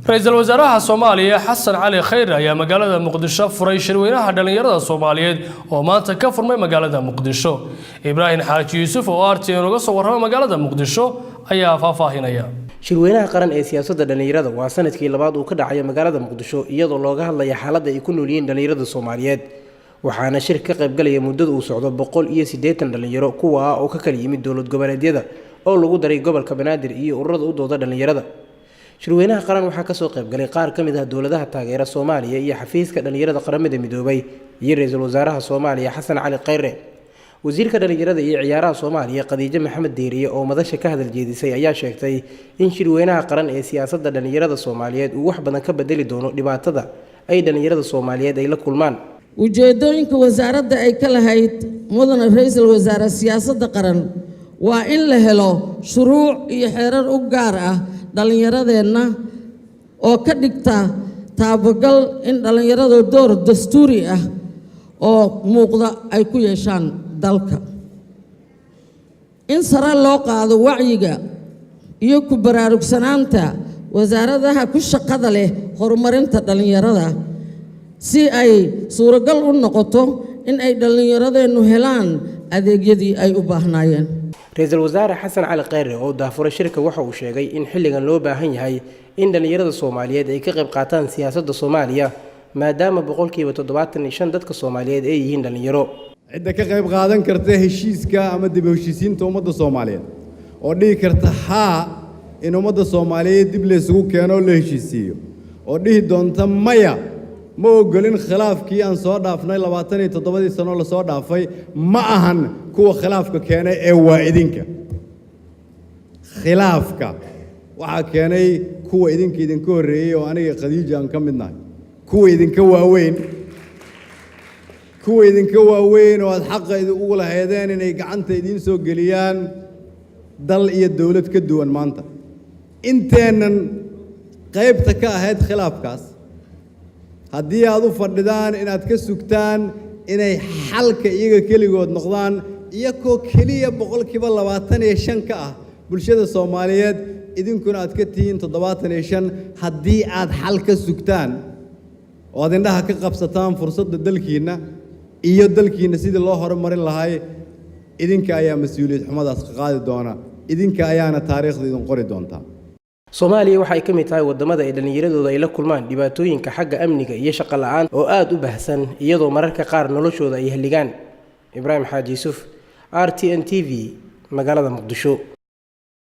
Ra-iisul wasaaraha Soomaaliya Xasan Cali Khayre ayaa magaalada Muqdisho furay shirweynaha dhallinyarada Soomaaliyeed oo maanta ka furmay magaalada Muqdisho. Ibraahim Xaaji Yuusuf oo RTN uga soo warramay magaalada Muqdisho ayaa faahfaahinaya. Shirweynaha qaran ee siyaasadda dhallinyarada waa sanadkii labaad uu ka dhacayo magaalada Muqdisho, iyadoo looga hadlaya xaaladda ay ku nool yihiin dhallinyarada Soomaaliyeed. Waxaana shir ka qaybgalaya muddada uu socdo 180 dhallinyaro, kuwaa oo ka kala yimid dowlad goboleedyada oo lagu daray gobolka Banaadir iyo ururada u dooda dhallinyarada. Shirweynaha qaran waxaa kasoo qaybgalay qaar ka mid ah dowladaha taageera Soomaaliya iyo xafiiska dhallinyarada Qaramada Midoobay iyo ra-iisul wasaaraha Soomaaliya Xasan Cali Khayre. Wasiirka dhallinyarada iyo ciyaaraha Soomaaliya Khadiijo Maxamed Deeriye oo madasha ka hadal jeedisay ayaa sheegtay in shirweynaha qaran ee siyaasadda dhallinyarada Soomaaliyeed uu wax badan ka bedeli doono dhibaatada ay dhallinyarada Soomaaliyeed ay la kulmaan. Ujeeddooyinka wasaaradda ay ka lahayd, mudane ra-iisul wasaare, siyaasadda qaran waa in la helo shuruuc iyo xeerar u gaar ah dhallinyaradeenna oo ka dhigta taabagal in dhallinyaradu door dastuuri ah oo muuqda ay ku yeeshaan dalka, in sare loo qaado wacyiga iyo ku baraarugsanaanta wasaaradaha ku shaqada leh horumarinta dhallinyarada, si ay suuragal u noqoto in ay dhallinyaradeennu helaan adeegyadii ay u baahnaayeen. Ra-iisul wasaare Xasan Cali Kheyre oo daafuray shirka waxa uu sheegay in xilligan loo baahan yahay in dhallinyarada Soomaaliyeed ay ka qayb qaataan siyaasadda Soomaaliya, maadaama 75% dadka Soomaaliyeed ay yihiin dhallinyaro. Cidda ka qayb qaadan karta heshiiska ama dib u heshiisiinta ummadda Soomaaliyeed oo dhihi karta haa in ummadda Soomaaliyeed dib laysugu keeno oo la heshiisiiyo, oo dhihi doonta maya, ma ogolin khilaafkii aan soo dhaafnay 27-dii sano lasoo dhaafay, ma ahan kuwa khilaafka keenay ee waa idinka. Khilaafka waxaa keenay kuwa idinka idinka horreeyey oo aniga Khadiija aan ka mid nahay, kuwa idinka waaweyn, kuwa idinka waaweyn oo aad xaqa ugu lahaydeen inay gacanta idiin soo geliyaan dal iyo dowlad ka duwan. Maanta inteennan qaybta ka ahayd khilaafkaas, haddii aad u fadhidaan inaad ka sugtaan inay xalka iyaga keligood noqdaan, iyakoo keliya 25% ka ah bulshada Soomaaliyeed, idinkuna aad ka tihiin 75, haddii aad xal ka sugtaan oo aad indhaha ka qabsataan fursadda dalkiinna iyo dalkiinna sidii loo horumarin lahay, idinka ayaa mas-uuliyad xumadaas ka qaadi doona, idinka ayaana taariikhda idin qori doontaa. Soomaaliya waxa ay ka mid tahay wadamada ay dhallinyaradooda ay la kulmaan dhibaatooyinka xagga amniga iyo shaqo la-aan oo aada u baahsan, iyadoo mararka qaar noloshooda ay halligaan. Ibraahim Xaaji Yuusuf, RTN TV, magaalada Muqdisho.